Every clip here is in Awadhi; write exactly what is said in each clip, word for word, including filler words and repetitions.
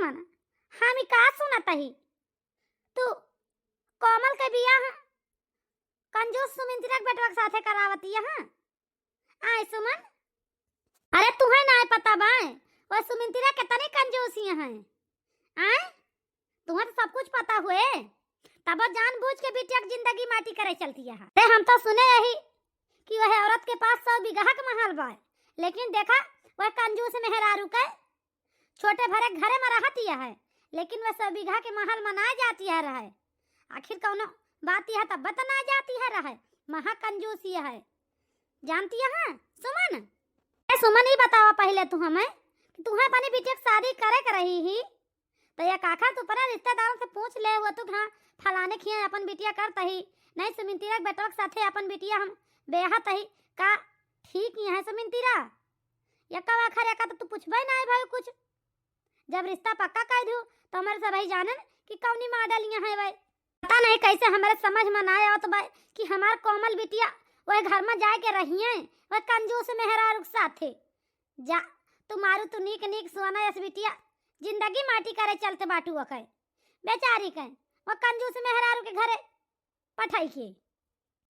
मन, हम ई का सुनत ही? तू कोमल के बियाह कंजूस सुमिंतिरा के बेटवा के साथे करावतिया, हाँ? आय सुमन, अरे तुहैं नाहीं पता बाय, वो सुमिंतिरा कितनी कंजूसी है। आय, तुहैं तो सब कुछ पता हुए, तबो जानबूझ के बिटिया के जिंदगी माटी करे चलतिया है। अरे हम तो सुने रही कि वह औरत के पास सौ बीघा के महल बाय, लेकिन देखा वह कंजूस मेहरारू के छोटे भरे घरे में रहतिया है, लेकिन वह सौ बीघा के महल में नाहीं जातिया रहे। आखिर कौनो बात यह तब त नाहीं जातिया रहे, महा कंजूसी है। जानतिया है सुमन? ए सुमन, ई बतावा पहिले तू हमें कि तुहैं अपनी बिटिया के शादी करे के रही ही, तो या काखा तू अपने रिश्तेदारों से पूछ ले हुआ तू कि हाँ, फलाने खिया अपन बिटिया करत ही, नाहीं सुमिंतिरा के बेटवा के साथे अपन बिटिया हम बेहत ही, का ठीक ही है सुमिंतिरा? यक्का आखर यक्का तो तू पूछबे नाहीं भाई कुछ। जब रिश्ता पक्का कर दू तो हमारे सब ही जानन कि कौनी माडल यहाँ है भाई। पता नहीं कैसे हमारे समझ में ना आवत बा कि हमार कोमल बिटिया वह घर में जाए के रहिए, वह कंजूस मेहरारू के साथे। जा, तू मारू तू नीक नीक सोना यस बिटिया, जिंदगी माटी करे चलते बाटू वकै। बेचारी के, वह कंजूस मेहरारू के घरे पठाई के।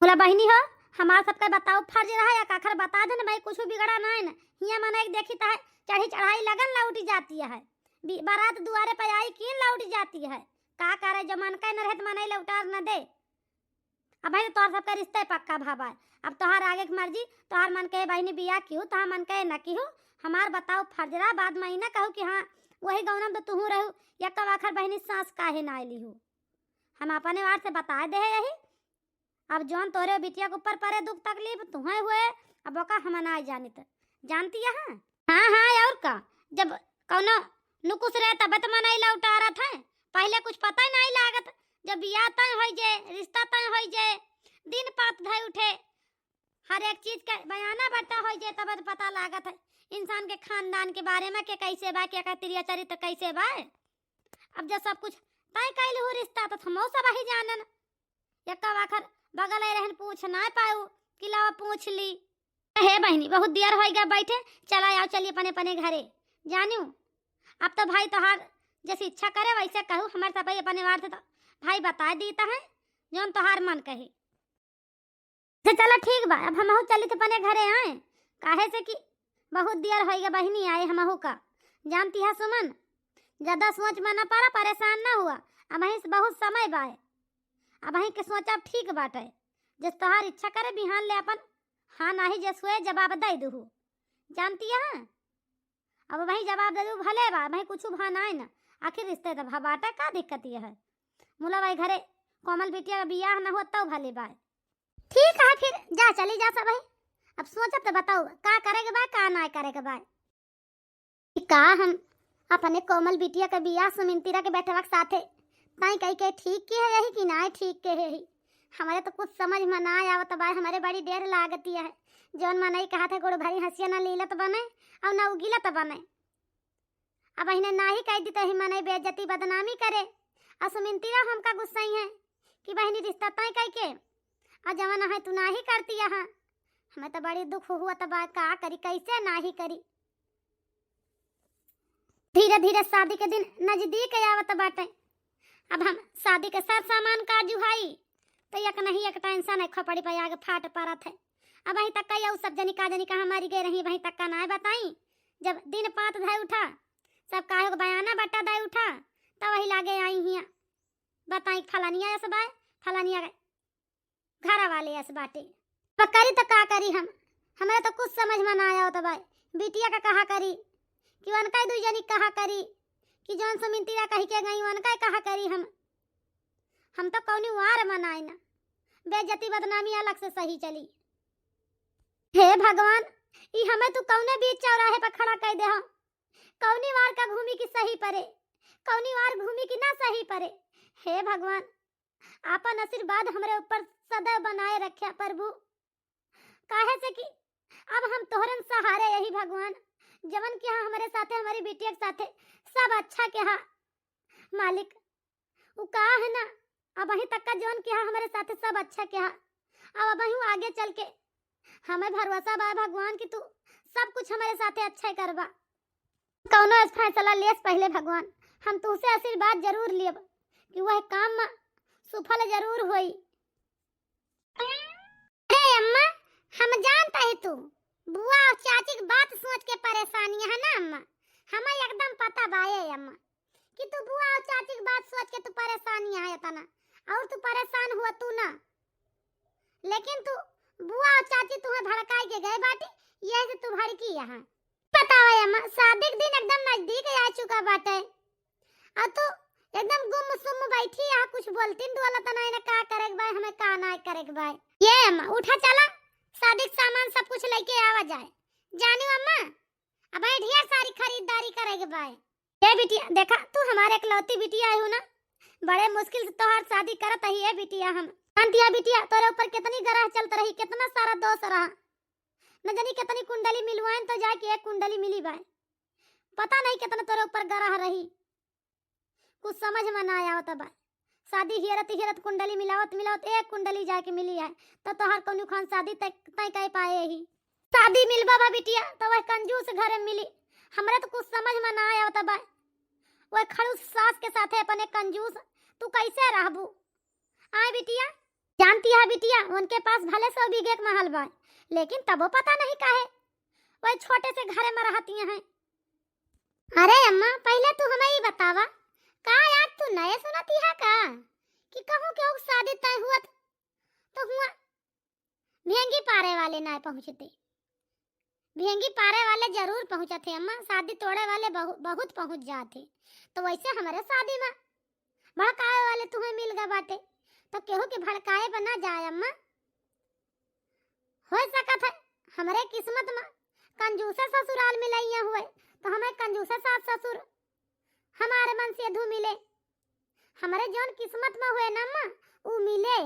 बोला बहिनी हो, हमार सबका बताओ फर्ज रहा या काखर बता देन भाई, कुछ बिगड़ा नाहीं न। हिया मनई के देखी त है, चढ़ी चढ़ाई लगन लौटी जाती है। बी-, बारात दुआरे पे आई कीन लौटी जाती है। का करे, जो मन का न रहे त मनई लौटार न दे। अब भाई तोहर सबका रिश्ता पक्का भा बाय। अब तोहार आगे के मर्जी, तोहार मन कहे बहिनी बियाह किहू, तोहार मन कहे न किहू। हमार बताओ फर्ज रहा, बाद में ई न कहू कि हाँ, वही गौना में तो तुहू रहू, या कब आखर बहिनी सास काहे ना आइली हो। हम अपने वार से बताए दे है यही। अब जौन तोरे बिटिया के ऊपर परे दुख तकलीफ तुहैं हुए, अब ओका हम नाहीं जानित। जानती है? हाँ, हाँ, और का? जब कौनो नुकुस रहे तब त मनई लौटारत है, पहिले कुछ पता ही नाहीं लागत। जब बियाह तय होइ जे, रिश्ता तय होइ जे, दिन पात धइ उठे, हर एक चीज के बयाना बट्टा होइ जे तब त पता लागत है इंसान के खानदान के बारे में, के कैसे बा, के का तिरिया चरित्र कैसे बा। अब जब सब कुछ तय कैल हो रिश्ता तो हमहू सब ही जानन। यक्का आखर बगल आए रहन, पूछ ना पाऊ कि लावा पूछ ली। हे बहिनी, बहुत देर होइ गया बैठे, चला आओ, चली अपने अपने घरे। जानू, अब तो भाई तोहार जैसी इच्छा करे वैसे कहू, हमारे सब ही अपने वार से तो भाई बता दीता है, जौन तोहार मन कहे। अच्छा चला ठीक बा, अब हमहू चली तो अपने घरे आए, काहे से कि बहुत देर होइ गया बहिनी आए हमहू का। जानती है सुमन, ज्यादा सोच में न पड़ा, परेशान न हुआ, अब वहीं से बहुत समय बाए, अब वहीं के सोचब ठीक बाटे। जस तोहार इच्छा करे बिहान ले अपन हाँ नाहीं जस हुए जवाब दे दुहू। जानती है, अब वहीं जवाब दे दू भले बा, वहीं कुछ भा नाहीं न, आखिर रिश्ते तो भा बाटे, का दिक्कत ये है? मुला भाई घरे कोमल बिटिया का बियाह न हो तो भले बा। ठीक है फिर जा, चली जा सब ही। अब सोचब तो बताओ का करे के बा, का ना करे के बा। कि का हम अपने कोमल बिटिया के बियाह सुमिंतिरा के बेटवा के साथे ताई कही के ठीक के है यही कि नाहीं ठीक के है ही? हमारे तो कुछ समझ में ना आवत बा, हमारे बड़ी डेर लागती है। जौन मनई कहा थे गोड़ भरी हंसिया ना लीलत बने और ना उगिलत बने। अब अहिने नाहीं कह दी तो ही मनई बेइज्जती बदनामी करे। और सुमिंतिरा हमका गुस्साई है कि बहिनी रिश्ता तय कह के और जवन है तू नाहीं करती यहाँ। हमें तो बड़ी दुख हुआ, तो बा का करी, कैसे नाहीं करी। धीरे धीरे शादी के दिन नजदीक आवत बाटे। अब हम शादी के सर सामान का जुहाई तो एक नहीं एक टेंशन है, खोपड़ी पे आग फाट पड़त है। अब वहीं तक का यऊ सब जनी का जनी कहाँ मरी गए रही, वहीं तक का नाहीं बताई। जब दिन पात धै उठा, सब काहे को बयाना बट्टा धै उठा, तब वही लागे आई हिया बताई फलानिया ऐस बाय, फलानिया के घर वाले ऐस बाटे। अब करी तो का करी हम, हमारे तो कुछ समझ में ना आवत बाय। बिटिया का कहा करी कि उनका दुई जनी कहा करी कि जौन सुमिंतिरा कही के गई उनका कहा करी हम। हम तो कौनी वार मनाई ना, बेइज्जती बदनामी अलग से सही चली। हे भगवान, ई हमें तू कौने बीच चौराहे पर खड़ा कर दे हो? कौनी वार का घूमी की सही परे, कौनी वार घूमी की ना सही परे। हे भगवान, आपन आशीर्वाद हमरे ऊपर सदैव बनाए रख्या प्रभु। काहे से कि अब हम तोहरन सहारे यही भगवान, जवन किहा हमरे साथे, हमारी बिटिया के साथे सब अच्छा किहा मालिक। उ का है ना, अब वहीं तक का जवन किहा हमरे साथे सब अच्छा किहा, अब अब आगे चल के हमें भरोसा बा भगवान कि तू सब कुछ हमरे साथे अच्छा ही करबा। कौनो ऐस फैसला लेस पहिले भगवान, हम तुहसे आशीर्वाद जरूर लेब कि वह काम में सुफल जरूर होई। अरे अम्मा, हम जानत ही तू बुआ और चाची की बात सोच के परेशानी है ना अम्मा, हमें एकदम पता बाए अम्मा कि तू बुआ और चाची की बात सोच के तू परेशानी है इतना, और तू परेशान हुआ तू ना, लेकिन तू बुआ और चाची तुम्हें भड़काई के गए बाटी, यही से तू भड़की यहाँ। बतावा अम्मा, शादी के दिन एकदम नजदीक आ चुका बाटे, और तू एकदम गुम सुम बैठी यहाँ, कुछ बोलती न डोलत नहीं ना, का करे के बाय, हमें का ना करे के बाय। ये अम्मा, उठा चला, शादी के सामान सब कुछ लेके आवा जाए। जानियो अम्मा, अब ढेर सारी खरीदारी करे के बाय। ए बिटिया, देखा, तू हमारे इकलौती बिटिया है हो ना, बड़े मुश्किल से तोहार शादी करत ही। ए बिटिया, हम जानती है बिटिया, तोरे ऊपर कितनी गरह चलत रही, कितना सारा दोष रहा, न जानी कितनी कुंडली मिलवाइन तो जाके एक कुंडली मिली बाय। पता नहीं कितना तोरे ऊपर गरह रही, कुछ समझ में ना आवत बाय। शादी हियरत हियरत कुंडली मिलावत मिलावत एक कुंडली जाके मिली है, तो तोहार कौनो खान शादी तय तय कर पाए ही। शादी मिलबा बा बिटिया, तो वह कंजूस घरे मिली। हमरे तो कुछ समझ में ना आवत बाय, वह खड़ूस सास के साथे अपने कंजूस तू कैसे रहबू? आए बिटिया, जानती है बिटिया, उनके पास भले सौ बीघे के महल बाय, लेकिन तबो पता नहीं काहे वह छोटे से घरे में रहती हैं। अरे अम्मा, पहले तू हमें ई बतावा, का आज तू नए सुनती है का कि कहूँ केहू के शादी तय हुआ तो हुआ, भेंगी पारे वाले ना पहुँचते, भेंगी पारे वाले जरूर पहुँचत है अम्मा, शादी तोड़े वाले बहु-, बहुत पहुँच जात है। तो वैसे हमारे शादी में भड़काए वाले तुम्हें मिल गए बाटे, तो केहू के भड़काए पर ना जाए अम्मा। हो सकत है हमरे किस्मत में कंजूसे ससुराल मिलैया हुए, तो हमें कंजूसे सास ससुर हमारे मन से धू मिले। हमरे जौन किस्मत में हुए ना अम्मा, ऊ मिले।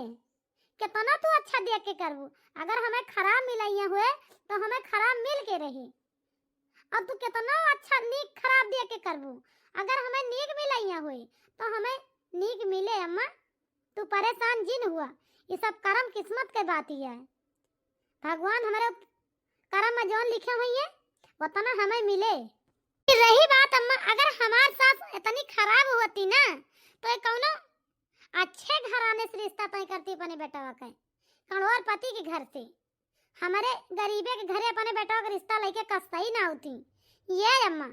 कितना तू अच्छा देख के करबू, अगर हमें खराब मिलैया हुए तो हमें खराब मिल के रही। अब तू कितना अच्छा नीक खराब देख के करबू, अगर हमें नीक मिलैया हुए तो हमें नीक मिले अम्मा। तू परेशान जिन हुआ, ये सब करम किस्मत के बात ही है। भगवान हमारे करम में जौन लिखे हुई है, उतना हमें मिले। फिर रही बात अम्मा, अगर हमार सास इतनी खराब होती ना, तो ये कौनो अच्छे घराने से रिश्ता तय करती अपने बेटवा के, करोड़पति के घर से। हमारे गरीबे के घरे अपने बेटवा के रिश्ता लेके कस्तई ना होती। ये अम्मा,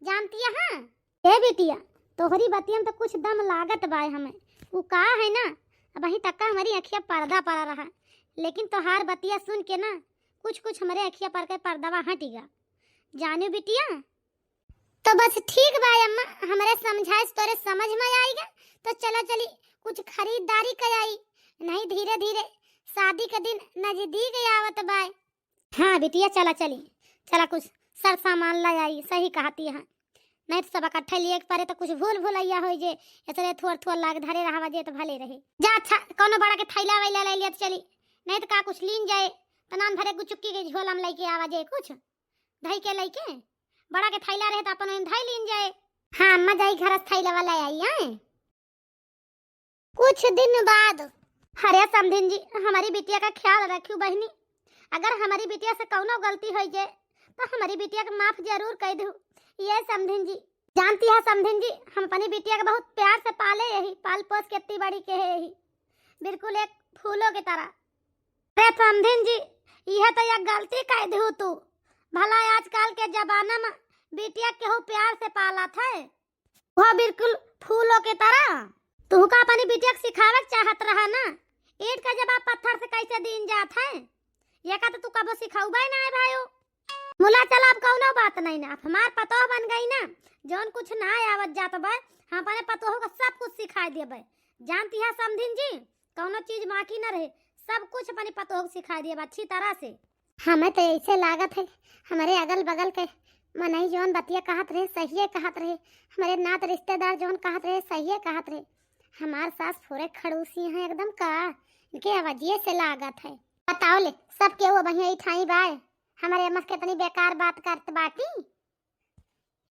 जानती है? हाँ। ए बिटिया, तोहरी बतिया में तो कुछ दम लागत बाय हमें। उ का है ना, अबहीं तक हमारी अखिया पर्दा पड़ा रहा, लेकिन तोहार बतिया सुन के ना कुछ कुछ हमारे अखिया पर के पर्दावा हट गया। जानियो बिटिया, तो बस ठीक बा अम्मा, हमरे समझाए से तोरे समझ में आइगा, तो चलो चली कुछ खरीदारी कर आई, नहीं धीरे धीरे शादी के दिन नजदीक आवत बाय। हाँ बिटिया, चला चली, चला कुछ सर सामान ला आई, सही कहती है, नहीं तो सब इकट्ठे लिए के परे तो कुछ भूल भुलैया हो जे, ऐसे थोड़ थोड़ लाग धरे रहा जे तो भले रहे। जा अच्छा, कौनो बड़ा के थैला वैला ले लिया तो चली, नहीं तो का कुछ लीन जाए, तो नान भरे गुचुक्की के झोला में लेके आवा जे कुछ। धई के लइके बड़ा के थैला रहे त अपन ओहिन धई लीन जाए। हाँ अम्मा, जाई घर से थैला वाला आई आए। कुछ दिन बाद। अरे समधिन जी, हमारी बिटिया का ख्याल रखियो बहिनी, अगर हमारी बिटिया से कौनो गलती हो जाए तो हमारी बिटिया के माफ जरूर कर दू। ये समधिन जी, जानती है समधिन जी, हम अपनी बिटिया के बहुत प्यार से पाले यही, पाल पोस के इतनी बड़ी के है यही, बिल्कुल एक फूलों की तरह। अरे समधिन जी, यह तो एक गलती कह दू तू। भला आजकल के जमाना में बिटिया केहू प्यार से पालत है? वह बिल्कुल फूलों की तरह। तुहका अपनी बिटिया के सिखावे के चाहत रहा ना, ईंट का जवाब पत्थर से कैसे दीन जात है, ये का तो तू कबो सिखौबे ना है भाइयों। मुला चला, अब कौनो बात नहीं ना, अब हमार पतोह बन गई ना, जौन कुछ ना आवत जात बा, हम अपने पतोह को सब कुछ सिखाई देबे। जानती है समधिन जी, कौनो चीज बाकी न रहे, सब कुछ अपनी पतोह को सिखाई देबे अच्छी तरह से। हमें तो ऐसे लागत है, हमारे अगल बगल के मनई जौन बतिया कहत रहे, सहिए कहत रहे, हमारे नात रिश्तेदार जौन कहत रहे, सहिए कहत रहे। हमार सास पूरे खड़ूसी हैं एकदम का, इनके आवाजिए से लागत है। बताओ ले, सब केहू अब यहीं ठाई बाय, हमारे अम्मा कितनी बेकार बात करत बाटी।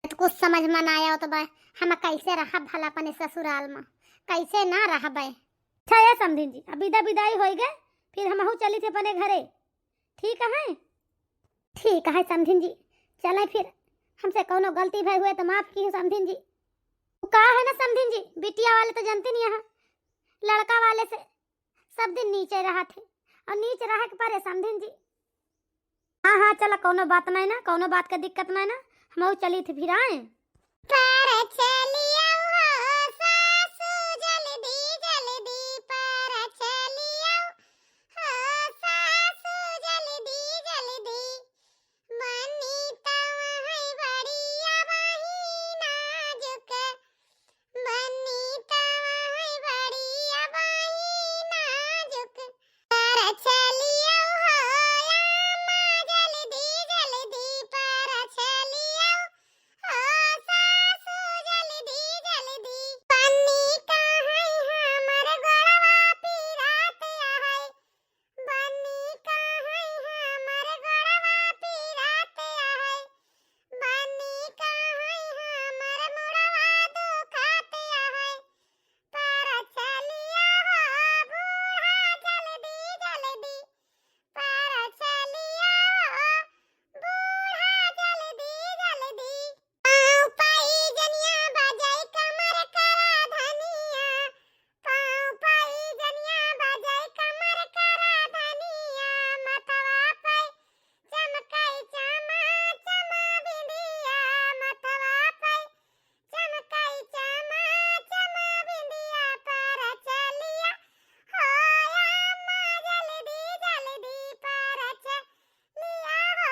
तो कुछ समझ में ना आवत बा, हम कैसे रहब भला अपने ससुराल में, कैसे ना रहबे। अच्छा ये समधिन जी, अब विदा विदाई होई गए, फिर हमहू चली थे अपने घरे, ठीक है? ठीक है समधिन जी, चले फिर, हमसे कौनो गलती भई हुए तो माफ की समधिन जी। तू का है ना समधिन जी, बिटिया वाले तो जानती नहीं है, लड़का वाले से सब दिन नीचे रहत है और नीचे रहे के परे समधिन जी। हाँ, हाँ, चला, कौनो बात नहीं ना, कौनो बात का दिक्कत नहीं ना, हम चली थी फिर आए। पर चलिया हो सासू जल्दी जल्दी, पर चलिया हो सासू जल्दी जल्दी, बनी तव है बड़ी अबही नाजुक, बनी तव है बड़ी अबही नाजुक। पर चलियो हो अम्मा जल्दी जल्दी, पर चलियो हो सासू जल्दी जल्दी। बनी का है हमर गोड़वा पीरात है, बनी का है हमर गोड़वा पीरात है, बनी का है हमर मुड़वा दुखात है। पर चलिया हो बूढ़ा जल्दी जल्दी, पर चलिया हो बूढ़ा जल्दी जल्दी। पाँव पाई जनिया बजाई कमर करा धनिया, पाँव पाई जनिया बजाई कमर करा धनिया, मथवा पे चमकाई चमा चमा बिंदिया, मथवा पे चमकाई चमा चमा बिंदिया। पर चलिया हो अम्मा जल्दी जल्दी, पर चलिया हो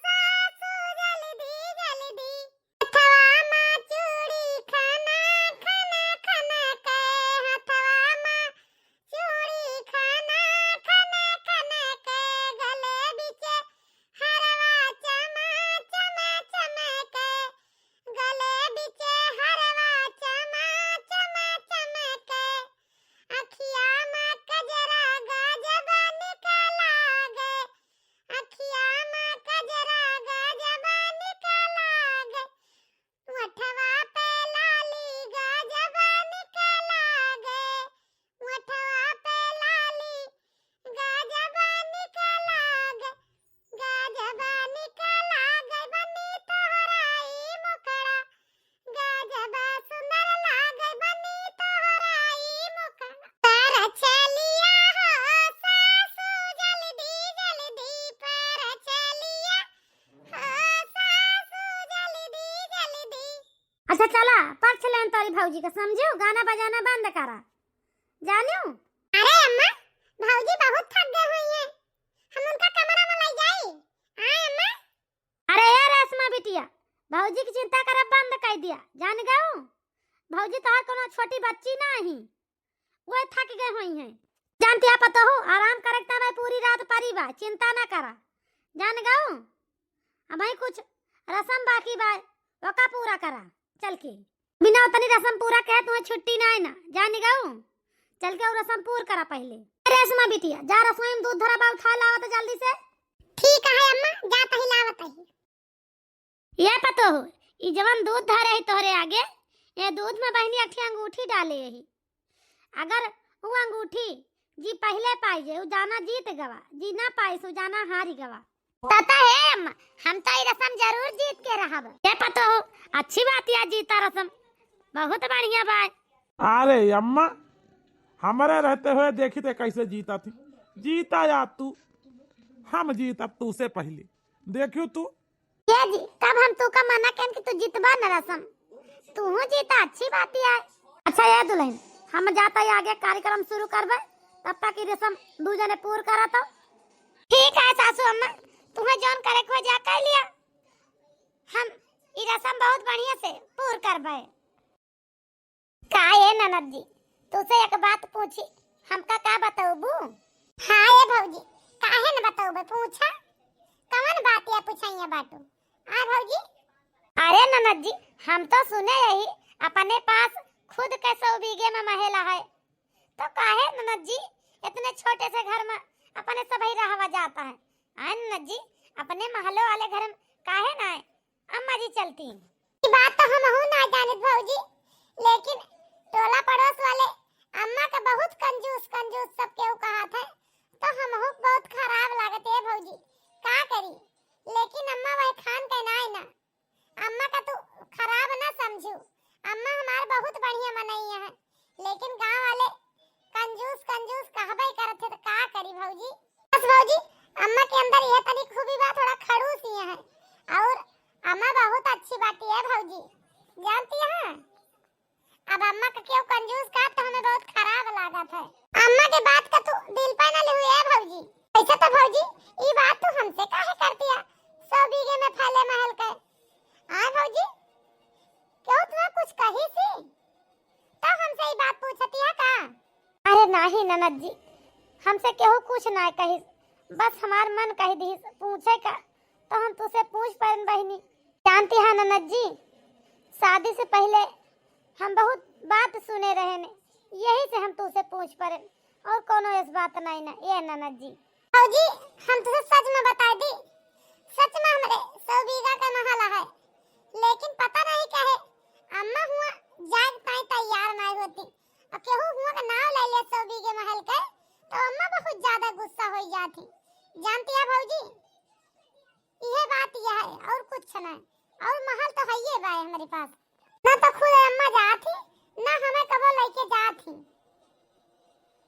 सासू जल्दी जल्दी। हथवा मा चूड़ी खना खना खना के, हथवा मा चूड़ी खना खना खना के, गले बिचे हरवा चमा चमा चमा के, गले बिचे हरवा चमा चमा चमा के। अखिया मा कजरा गजब निक लागे, अखिया मा कजरा गजब निक लागे, ओठवा पे लाली गजब निक लागे, ओठवा पे लाली गजब निक लागे, गजब निक लागे बनी तोहरा ई मुखड़ा, गजब सुंदर लागे बनी तोहरा ई मुखड़ा। पर चलिया हो सासू जल्दी जल्दी, पर चलिया हो सासू जल्दी जल्दी। अच्छा चला, परछ लेन तोरी भौजी का, समझू? गाना बजाना बंद करा, जानू? अरे अम्मा, भौजी बहुत थक गए हुई हैं, हम उनका कमरा में ले जाई? आए अम्मा? अरे ए रेशमा बिटिया, भौजी की चिंता करब बंद कर दिया, जान गऊ? भौजी तोहार कोनो छोटी बच्ची ना ही, वो थक गए हुई हैं। जानती है पतोहू, आराम करे के तब पूरी रात परी बा, चिंता ना करा, जान गऊ? अबही कुछ रसम बाकी बा, ओका पूरा करा चल के। बिना उतनी रसम पूरा कहे तुम्हें छुट्टी ना है ना, जान गऊ? चल के वो रसम पूर करा पहले। रेशमा बिटिया, जा रसोई में दूध धरा बा, उठा लावा तो जल्दी से। ठीक है अम्मा, जा तही लावत ही। ये पतोहू, ई जवन दूध धरे है तोहरे आगे, ये दूध में बहिनी अठी अंगूठी डाले यही। अगर वो अंगूठी जी पहले पाई जे, वो जाना जीत गवा, जी ना पाई, सो जाना हारी गवा। पता है अम्मा, हम तो ई रसम जरूर जीत के रहब। ये पतोहू, अच्छी बात या जीता रसम, बहुत बढ़िया बाय। अरे अम्मा, हमारे रहते हुए देखी थे कैसे जीता थी, जीता या तू, हम जीतब तू से पहले, देखियो तू। ये जी, तब हम तू का मना कन कि तू जीतबा न रसम, तू जीता, अच्छी बात ही है। अच्छा ये दुल्हन, हम जाता ही आगे कार्यक्रम शुरू करबे, तब तक ई रसम दू जने पूर करा तो। ठीक है सासू अम्मा, तुम्हें जौन करे को जा कर लिया, हम ई रसम बहुत बढ़िया से पूर करबे। का ए ननद जी, तुसे एक बात पूछी, हमका का बतौबू? हाँ ए भौजी, काहे न बतौबे, पूछा, कवन बात या पूछैया बाटू? आ भौजी? अरे ननद जी, हम तो सुने यही अपने पास खुद के सौ बीघे में महला है, तो काहे ननद जी इतने छोटे से घर में अपने सबही रहवा जाता है? आए ननद जी, अपने महलो वाले घर में काहे ना आए? अम्मा जी चलती। ई बात तो हमहू ना जानित भौजी, लेकिन टोला पड़ोस वाले अम्मा का बहुत कंजूस, कंजूस सब केहू कहात है, तो हमहू बहुत खराब लागत है भौजी, का करी? लेकिन अम्मा वह खान के ना है ना, अम्मा का तू खराब ना समझू, अम्मा हमार बहुत बढ़िया मनई है, लेकिन गाँव वाले कंजूस कंजूस कहबे करत है, तो का करी भौजी? बस भौजी, अम्मा के अंदर यह तनी खूबी बा, थोड़ा खड़ूस ही है। और अम्मा बहुत अच्छी बाटी है भौजी, जानती है। अब अम्मा का क्यों कंजूस कहा तो हमें बहुत खराब लागत है। अम्मा के बात का तू दिल पे ना लिहू ए भौजी। ऐसे तो भौजी, ई बात तू हमसे काहे करती है? सौ बीघे में फैले महल के। आय भौजी, क्यों तुम्हें कुछ कही सी? तो हमसे ई बात पूछती है का? अरे नाही ननद जी, हमसे केहू कुछ ना कहिस, बस हमार मन कह दिस पूछे का, तो हम तुसे पूछ परन बहिनी। जानती है ननद जी, शादी से पहले हम बहुत बात सुने रहे ने, यही से हम तुसे पूछ परन, और कोनो ऐस बात नहीं ना, ये ननद जी। भौजी, हम तुसे सच में बता दी, सच में हमरे सौ बीघा का महल है, लेकिन पता नहीं काहे अम्मा हुआ जाए ताई तैयार नहीं होती। अब केहू हुआ का नाव ले ले सौ बीघे महल के, तो अम्मा बहुत ज्यादा गुस्सा हो जाती। जानती है भौजी, यह बात यह है और कुछ नहीं। और महल तो है ये बाय हमारे पास। ना तो खुद अम्मा जात ही, ना हमें कबो लेके जात ही।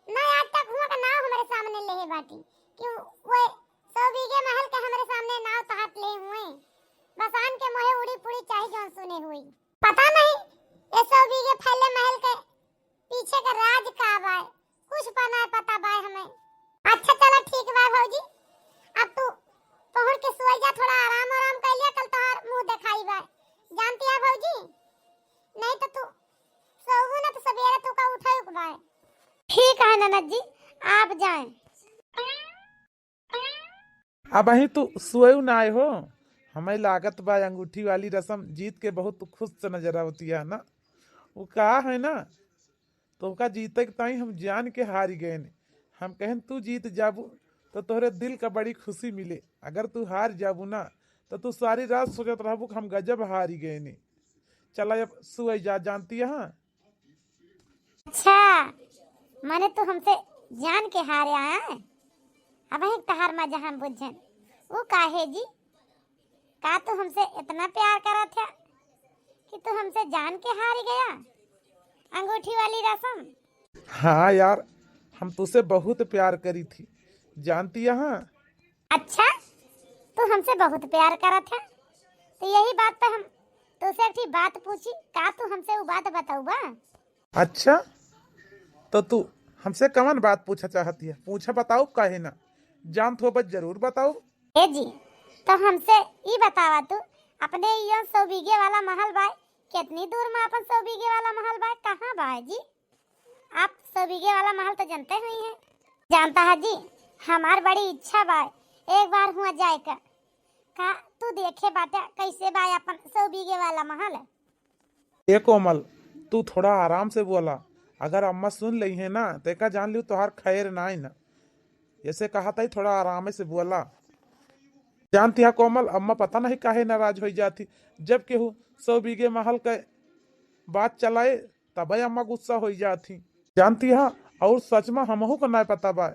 ना आज तक हुआ का नाव हमारे सामने ले बाटी कि वो सौ बीघे महल के हमारे सामने नाव तहात ले हुए। बसान के मोहे उड़ी पुड़ी चाहे जौन सुने हुई। पता नहीं ये सौ बीघे फैले महल के पीछे का राज का बाय, कुछ पना पता बाय हमें। अच्छा चला ठीक बाय भौजी, अब तू पहुँच के सोई जा, थोड़ा आराम आराम कर लिया, कल तोहार मुँह दिखाई बाय। जानती है भौजी, नहीं तो तू सोबू ना तो सवेरे तू का उठाई बाय। ठीक है ननद जी, आप जाएं। अबहीं तू सोयू नाय हो, हमें लागत बा अंगूठी वाली रसम जीत के बहुत खुश से नजर आवतिया ना। वो का है ना, तोहका जीते के ताई हम जान के हार गए ने। हम कहन तू जीत जाबू तो तोहरे दिल का बड़ी खुशी मिले, अगर तू हार जाबू ना तो तू सारी रात सोचत रहबू कि हम गजब हारी गए ने। चला अब सोई जा, जानती है। अच्छा, मने तू हमसे जान के हारे आया है? अबहीं तहार मजा हम बुझन। वो काहे जी? का तू हमसे इतना प्यार करत है कि तू हमसे जान के हार गया? अंगूठी वाली रसम। हाँ यार, हम तुसे बहुत प्यार करी थी, जानती है। अच्छा, तू हमसे बहुत प्यार करत है, तो यही बात पे हम तुसे एक ठी बात पूछी, का तू हमसे वो बात बताउबा? अच्छा, तो तू हमसे कवन बात पूछा चाहती है? पूछा, बताउब काहे ना, जानत हो बस जरूर बताउब। ए जी, तो हमसे ई बतावा तू, अपने यो सौ बीघे वाला महल बाय, कितनी दूर में अपन सौ बीघे वाला महल बाय, कहाँ बाय जी? आप सौ बीघे वाला महल तो जानते हुई हैं। जानता है जी, हमार बड़ी इच्छा बाय एक बार हुआ जाए का। का तू देखे बाटा कैसे बाय अपन सौ बीघे वाला महल? ए कोमल, तू थोड़ा आराम से बोला, अगर अम्मा सुन लई है ना, तो एका जान लियो तोहार खैर नाई ना। ऐसे कहा था, थोड़ा आराम से बोला। जानती है कोमल, अम्मा पता नहीं काहे नाराज हो जाती, जब केहू सौ बीघे महल के बात चलाए, तबे अम्मा गुस्सा हो जाती। जानती है, और सच में हमहू को ना पता बा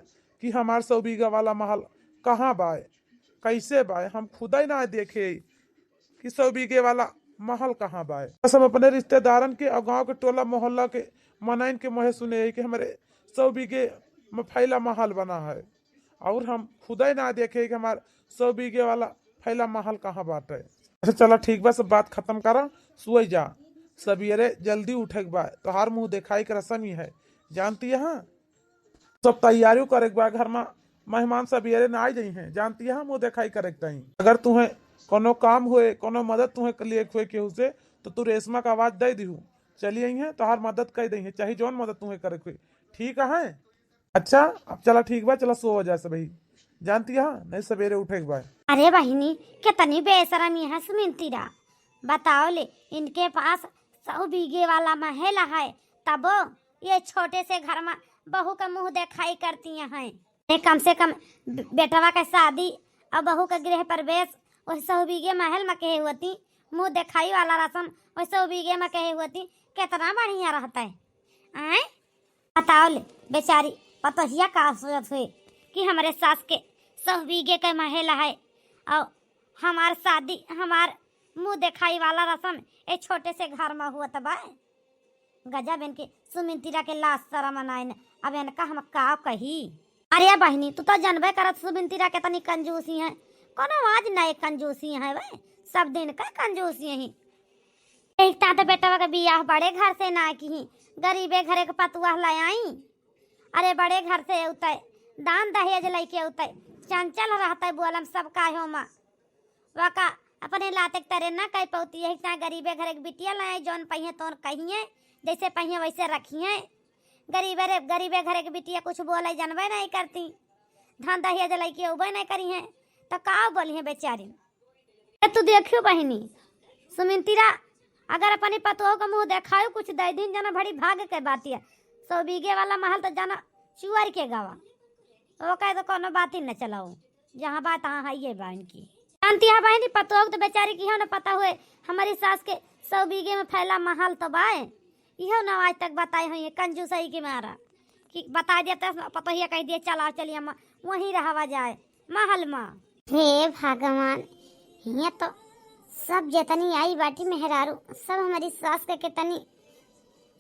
कि हमार सौ बीघा वाला महल कहाँ बाय, कैसे बाय, हम खुदा ही ना देखे कि सौ बीघे वाला महल कहाँ बाय। बस हम अपने रिश्तेदारन के और गांव के टोला मोहल्ला के मनाइन के मुँहे सुने है कि हमरे सौ बीघे में फैला महल बना है, और हम खुदा ही ना देखे कि हमार सौ बीघे वाला फैला महल कहाँ बाटे। अच्छा चला ठीक बा, सब बात खत्म करा, सोई जा, सवेरे जल्दी उठे के बा, तोहार मुँह देखाई के रसम ही है, जानती है। सब तैयारियों करे के बा, घर में मेहमान सवेरे ना आ जाई हैं, जानती है, मुँह देखाई करे के ताई। अगर तुम्हें कोनो काम हुए, कोनो मदद तुम्हें के लिए हुए केहू से, तो तू रेशमा का आवाज दे दिहू, चली आई हैं, तोहार मदद कर दई हैं, चाहे जौन मदद तुम्हें करे के हुए, ठीक है। अच्छा अब चला ठीक बा, चला सो जा सब ही, जानती है, नहीं सवेरे उठे के बा। अरे बहिनी, कितनी बेशरमी है सुमिंतिरा, बताओ ले, इनके पास सौ बीघे वाला महल है, तबो ये छोटे से घर में बहू का मुँह देखाई करती हैं। ए, कम से कम बे-, बेटवा का शादी और बहू का गृह प्रवेश वही सौ बीघे महल में कहे होती, मुँह देखाई वाला रसम वही सौ बीघे में कहे होती, कितना बढ़िया रहता है। आय बताओ ले, बेचारी पतोहिया का सोचत हुए कि हमरे सास के सौ बीघे के महल है और हमार शादी, हमार मुँह देखाई वाला रसम ए छोटे से घर में हुआ तबा। गजब इनके सुमिंतिरा के लाज सरम नाइन। अब इनका हम का कही? अरे बहिनी, तू तो जनबे करत सुमिंतिरा केतनी कंजूसी है, कोनो आज नए कंजूसी है वे, सब दिन का कंजूसी है। एक ता तो बेटवा के बियाह बड़े घर से ना की, गरीबे घरे के पतुआ लै आई। अरे बड़े घर से अउतै, दान दहेज लइके अउतै, चंचल रहतै बोलम सब काहे मा। वका अपने लाते के तरे ना कह पउती, यही चाहे गरीबे घरे के बिटिया लै आई, जौन पहिए तौन कहिए, जैसे पहिए वैसे रखिए। गरीबे रे, गरीबे घरे के बिटिया कुछ बोलै जानबे नहीं करती, धन दहेज लइके अउबे नहीं करिए, तो का बोलिए बेचारी। ए, तू देखियो बहिनी, सुमिंतिरा अगर अपनी पतोह के मुँह देखायो कुछ दै दिन, जना भड़ी भाग के बातिया। सौ बीघे वाला महल तो जना चुअर के गवा, ओका तो कोनो बात ही न चलाओ, जहाँ बात तहाँ है ये बा इनकी। जानती है बहिनी, पतोह के तो बेचारी की हो न पता हुए, हमारी सास के सौ बीघे में फैला महल तो बाय, इहो न आज तक बताए हुई है, कंजूसई के मारा कि बता दिया तो पतोहिया कह दिए, "चला चलिए अम्मा, वहीं रहवा जाए महल मा।" हे भगवान, हियाँ तो सब जेतनी आई बाटी मेहरारू, सब हमारी सास के केतनी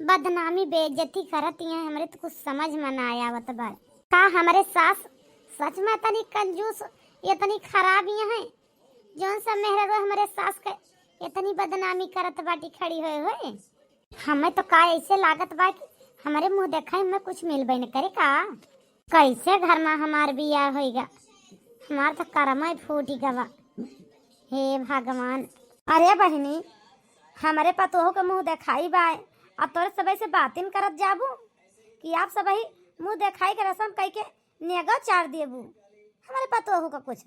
बदनामी बेइज्जती करत हैं, हमरे तो कुछ समझ में ना आवत बा। का हमरे सास सच में इतनी कंजूस, इतनी खराब ही हैं, जौन सब मेहरारू हमरे सास के इतनी बदनामी करत बाटी खड़ी होए होए? हमें तो का ऐसे लागत बा कि हमरे मुँह देखाई में कुछ मिलबे न करे का? कैसे घर में हमार बियाह होइगा, हमार तो करमय फूटी गवा। हे भगवान। अरे बहिनी, हमरे पतोह के मुँह देखाई बाय, आ तोरे सबही से बातिन करत जाबू कि आप सबही मुँह देखाई के रसम कई के नेगा चार देबू हमरे पतोह का कुछ।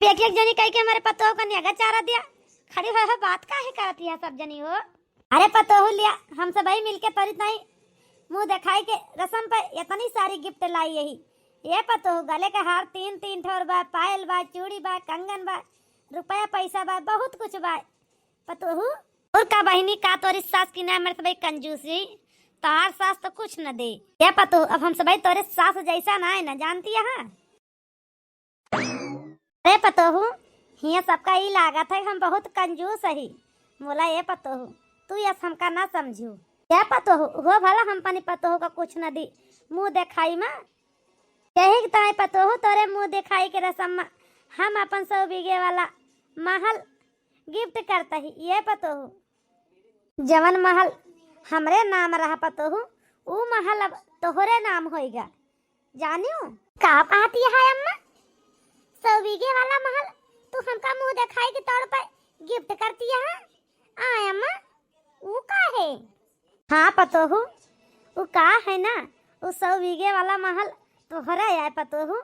एक एक जनी कह के हमारे पतोह का नेगा चारा दिया। खड़ी होए हो, बात काहे करत है सब जनी हो? अरे पतोहू लिया, हम सबही मिलके तोरी ताई मुँह देखाई के रसम पे इतनी सारी गिफ्ट लाई यही। ये पतोहू गले के हार तीन तीन ठोर बा, पायल बा, चूड़ी बा, कंगन बा, रुपया पैसा बा, बहुत कुछ बा। पतोहू, और का बहिनी, का तोरी सास की ना मेरे सबही कंजूसी? तोहार सास तो कुछ न दे। ये पतोहू, अब हम सबही तोरे सास जैसा ना है ना, जानती है? अरे पतोहू, हियाँ सबका ई लागत है हम बहुत कंजूस ही। मोला ए पतोहू, तू यस हमका ना समझू। ए पतोहू, हो भला हम अपनी पतोहू का कुछ न दी, मुँह देखाई मा। यही ताई पतोहू तोरे मुँह देखाई के रसम मा हम अपन सौ बीघे वाला महल गिफ्ट करता ही। ये पतोहू, जवन महल हमरे नाम रहा पतोहू, ऊ महल अब तोहरे नाम होइगा। जानियो? का कहती है अम्मा? सौ बीघे वाला महल तू हमका मुँह देखाई के तौर पर गिफ्ट करती है? आ अम्मा, ऊ का है? हाँ पतोहू, ऊ का है ना, ऊ सौ बीघे वाला महल तोहरे है पतोहू।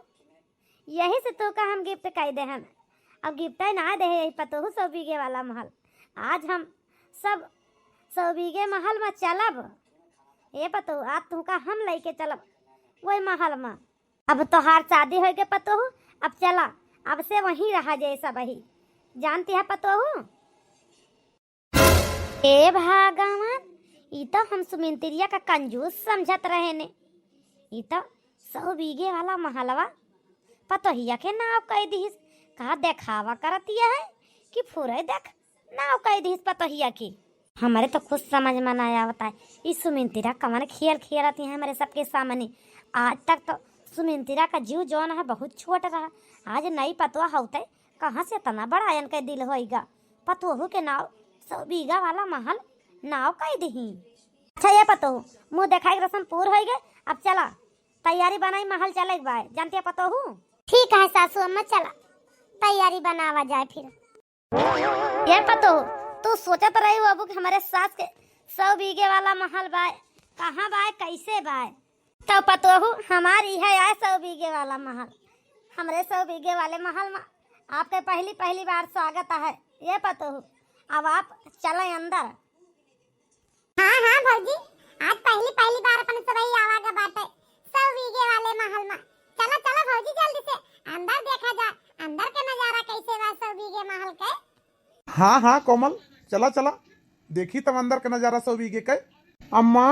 यही से तोका हम गिफ्ट कई देहन। अब गिफ्ट ना देहे यही पतोहू सौ बीघे वाला महल। आज हम सब सौ बीघे महल मा चलब। ए पतोहू, आज तोका हम लइके चलब वही महल मा। अब तोहार शादी होइगे पतोहू, अब चला, अब से वहीं रहा जाए सबही। जानती है पतोहू? ए भगवान, ई तो हम सुमिंतिरिया का कंजूस समझत रहे ने। ई तो सौ बीघे वाला महलवा पतोहिया के नाव कई दिहिस। का देखावा करतिया है कि फुरे देख, नाव कई दिहिस पतोहिया के। हमरे तो कुछ समझ में ना आवता है, ई सुमिंतिरा कवन खेल खेलत है हमरे सबके सामने। आज तक तो सुमिंतिरा का जीव जौन है बहुत छोट रहा, आज नई पतोह होते कहाँ से इतना बड़ा इनके दिल होइगा? पतोहू के नाव सौ बीघा वाला महल नाव कई दिही। अच्छा ये पतोहू, मुँह देखाई के रसम पूर होइगे, अब चला तैयारी बनाई, महल चले के बाय। जानती है पतोहू? ठीक है सासू अम्मा, चला तैयारी बनावा जाए फिर। ये पतोहू, तू सोचत रही हो अबू कि हमरे सास के सौ बीघे वाला महल बाय, कहाँ बाय, कैसे बाय? तो पतोहू हमार इहे आय सौ बीघे वाला महल। हमरे सौ बीघे वाले महल मा आपके पहली, पहली बार स्वागत है। ये पतोहू, अब आप चलें अंदर। हाँ, हाँ भौजी, आज पहली, पहली बार अपन सबही आवा गा बाटे सौ बीघे वाले महल मा। चला, चला भौजी, जल्दी से अंदर देखा जा, अंदर के नजारा कैसे बा सौ बीघे महल के। हाँ, हाँ कोमल, चला, चला, देखी तब अंदर के नजारा सौ बीघे के। अम्मा,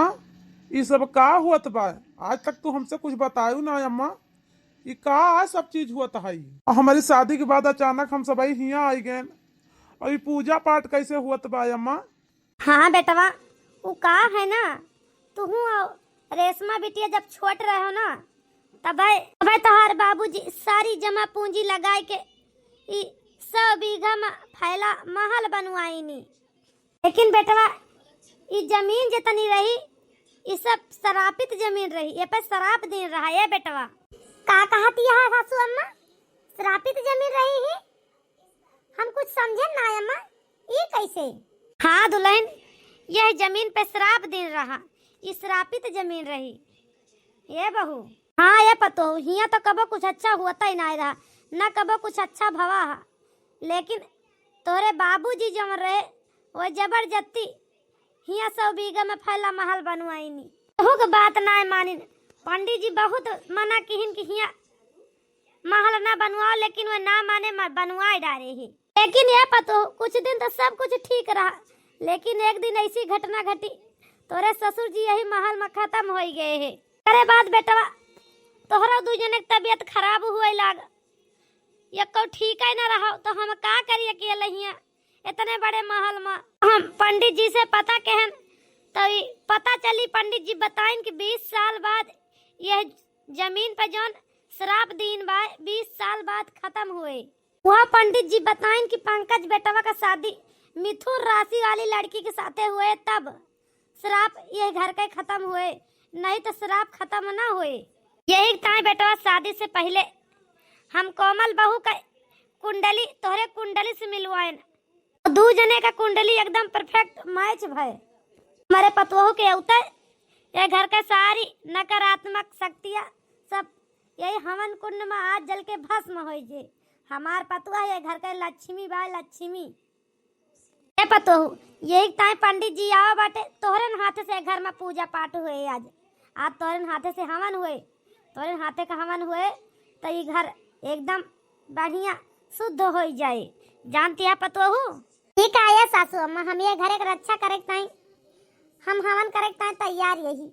ई सब का हुअत बा? आज तक तू हमसे कुछ बतायू ना अम्मा, ई का आज सब चीज हुअत है? और हमारी शादी के बाद अचानक हम सबही हियाँ आई गए, और ई पूजा पाठ कैसे हुअत बा अम्मा? हाँ बेटवा, उ का है ना, तुहू और रेशमा बिटिया जब छोट रहो ना, तबे, तबे तोहार बाबूजी सारी जमा पूंजी लगाए के ई सौ बीघा में फैला महल बनवाइनी। लेकिन बेटवा, ई जमीन जितनी रही, ई सब श्रापित जमीन रही, ये पे श्राप दिन रहा। ए बेटवा, का कहती है सासू अम्मा? श्रापित जमीन रही ही? हम कुछ समझे ना अम्मा, ई कैसे? हाँ दुल्हन, यह जमीन पे श्राप दिन रहा, ई श्रापित जमीन रही। ए बहू, हाँ ए पतोहू, हियाँ तो कबो कुछ अच्छा होता ही ना रहा, न कबो कुछ अच्छा भवा हा। लेकिन तोरे बाबूजी जौन रहे, वो जबरदस्ती हियाँ सौ बीघा में फैला महल बनवाइनी। केहू के बात ना मानिन। पंडित जी बहुत मना किहिन कि हियाँ महल ना बनवाओ, लेकिन वो ना माने, म-, बनवाए डारे ही। लेकिन ए पतोहू, कुछ दिन तो सब कुछ ठीक रहा, लेकिन एक दिन ऐसी घटना घटी, तोरे ससुर जी यही महल में खत्म हो गए है। एकरे बाद बेटवा, तोहरा दू जने के तबीयत खराब हुए लाग, एको ठीक है ना रहो, तो हम का करी अकेले हियाँ इतने बड़े महल में? हम पंडित जी से पता कहन, तो ई पता चली, पंडित जी बताइन कि बीस साल बाद यह जमीन पर जौन श्राप दीन बा, बीस साल बाद खत्म हुए। वह पंडित जी बताइन कि पंकज बेटवा का शादी मिथुन राशि वाली लड़की के साथे हुए, तब श्राप यह घर के खत्म हुए, नहीं तो श्राप खत्म ना हुए। यही ताई बेटवा, शादी से पहले हम कोमल बहू का कुंडली तोहरे कुंडली से मिलवाएन। दू जने का कुंडली एकदम perfect match भय। हमारे पतोहू के अउते ये घर के सारी नकारात्मक शक्तियाँ सब यही हवन कुंड में आज जल के भस्म होई जे। हमार पतोह ये घर के लक्ष्मी बा, लक्ष्मी। ए पतोहू, यही ताई पंडित जी आवा बाटे, तोहरे हाथे से घर में पूजा पाठ हुए आज। आज तोहरे हाथे से हवन हुए, तोहरे हाथे का हवन हुए, तो ई घर एकदम बढ़िया शुद्ध होई जाए। जानती है पतोहू? ठीक है ये सासू अम्मा, हम ये घर के रक्षा करे के ताई, हम हवन करे के ताई तैयार यही।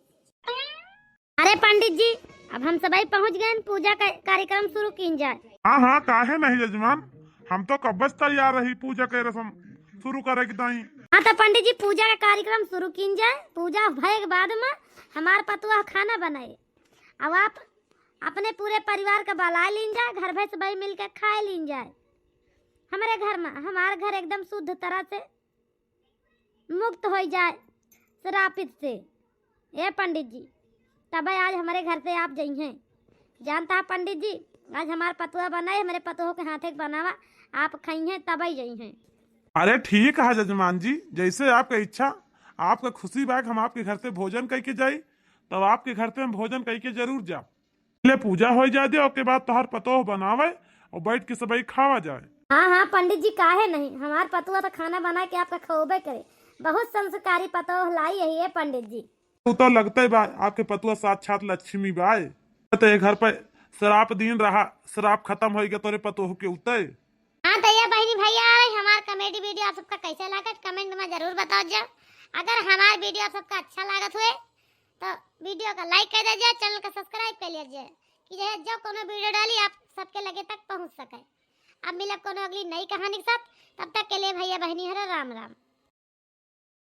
अरे पंडित जी, अब हम सबई पहुँच गए, पूजा का कार्यक्रम शुरू कीन जाए। हाँ, हाँ, काहे नहीं जजमान, हम तो कब्बे से तैयार रही पूजा के रस्म शुरू करे के ताई। हाँ, तो पंडित जी, पूजा का कार्यक्रम शुरू कीन जाए। पूजा भय के बाद में हमार पतोह खाना बनाए। अब आप अपने पूरे परिवार का बुलाए लीन जाए, घर भर सबई मिल के खाए लीन जाए। हमरे घर में, हमार घर एकदम शुद्ध तरह से मुक्त होई जाए श्रापित से। ए पंडित जी, तबे आज हमरे घर से आप जइहें। जानता है पंडित जी, आज हमार पतोह बनाए, हमरे पतोह के हाथे के बनावा, आप खइहें तबे जइहें। अरे ठीक है जजमान जी, जैसे आपका इच्छा, आपका खुशी बा कि हम आपके घर से भोजन कइके जाई, तब आपके घर से हम भोजन कइके जरूर जा। ले पूजा हो जाए दे, ओके बाद तोहर पतोह बनावे और बैठ के सबई खावा जाए। हाँ, हाँ पंडित जी, काहे नहीं, हमार पतोह तो खाना बना के आपका खवाबे करे। बहुत संस्कारी पतोह लाई यही है पंडित जी। उ तो लगते बा, आपके पतोह साक्षात लक्ष्मी बाय। तो ये घर पे श्राप दिन रहा, श्राप खत्म हो गया तोरे पतोह के उते। हाँ तो ये बहनी भैया, हमार comedy video आप सबका कैसे लागत, comment में जरूर बताओ जा। अगर हमार video आप सबका अच्छा लागत हुए तो video का like कर दीजिए, channel का subscribe कर लीजिए कि जो है जो कोनो video डाली आप सबके लगे तक पहुँच सके। अब मिलब कोनो अगली नई कहानी के साथ, तब तक के लिए भैया बहनी हरे राम राम।